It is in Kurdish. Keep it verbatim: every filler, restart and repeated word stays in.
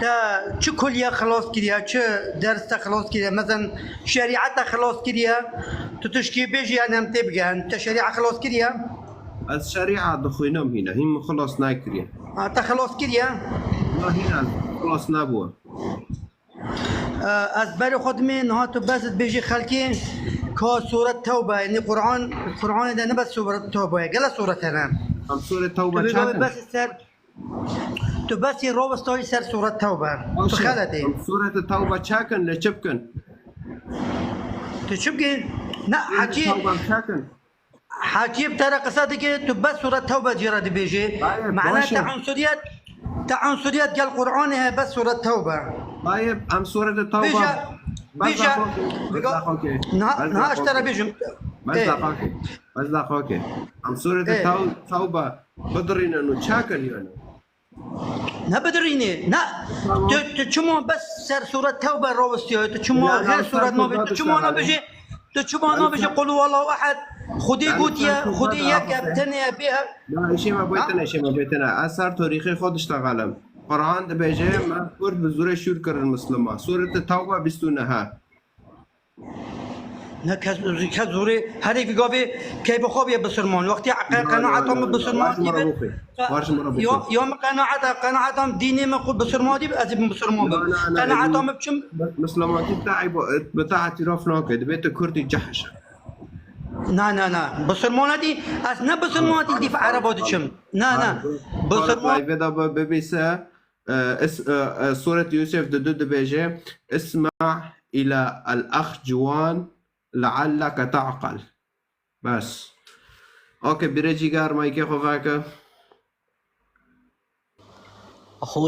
Te çi kulliye xilas kiriye, çi ders te xilas kiriye? Mesen şerîet te xilas kiriye? Tu tişkî bêjî, yani em tê bigehin. Te şerîet xilas kiriye? Ez şerîet dixwînim hîna. Hîn min xilas nekiriye. Ha, te xilas kiriye? Na hîna ez xilas nebûwe. E, ez berê xwe dimê niha tu bes dibêjî xelkê ka Sûret Tewbe, yani Qur'an, Qur'anê de ne bes Sûret Tewbe ye. Gele sûret hene? Em Sûret Tewbe Tu bê çakin? Bes ser Tu besî rawestayî ser Sûret Tewbe. Tu Baş e. Xeletî. Em Sûrete Tewbe çakin, lê çi bikin? Tu çi bikî? Ne, Sûrete Hecî, Tewbe çakin. Hecî bi te re qise dike, tu bes Sûret Tewbe cî re dibêjî. Bayê, Mane baş e. Te unsuriyet, te unsuriyet gel Qur'anê heye, bes Sûret Tewbe. Bayê, em Sûrete Tewbe. Bêje, bes bêje, lafok, bes biga-, lafok. Niha, Bes niha ji te re lafok. Bêjim. Bes Ê. Lafok. Bes lafok. Em Sûrete Ê. Tew-, Tewbe bidirînin û çakin yani. Ne bidirînê, ne. Tamam. Tu, tu çima bes ser Sûret Tewbe rawistiye? Tu çima Ya, ya, gêr Sûret Tewbe nabê? Tu çima dişa nabêjî? Tu çima Ya, nabêjî sen Qul huwallahu ehad? Xwedê Ya, gotiye, sen Xwedê Tewbe yek e, rawistiye. Tenê ye, bê he. Ya, işê me Ha? Bêtine, işê me bêtine. Ez ser tarîxê xwe diştexelim. Qur'an dibêje, me Kurd bi zûrê şûr kirin Mislima. Sûrete Tewbe bîst û neh. Ne kes, kes zûrê herê vî gavê keyfê xwe bê bisilman. Wextî qe-, Ya, ya, qenaeta ya, min ya. bisilman Var ji min dîbe, re bixwe. Var ji min re bixwe. Ya, ya min qenaeta, qenaeta min dînê min ku bisilman dîbe, ez ê bisilman bim. Na, na, na, Qenaeta ez min biçim. Bi-, Misilmantî te eyb, bi te îtiraf nake. Dibê tu Kurdî cehş e. Na, na, na. Bisilman dî, ez ne bisilman dî, dîf ereba diçim. Na, na. Bisilman. Live da bi-, bibîse. E, is-, e, e, Sûret Yûsef di du dibêje, "Isma' ila el-ax Ciwan le'alleke ta'qel." Bes. Ok, bîre cîgar maykê xwe veke. Xwe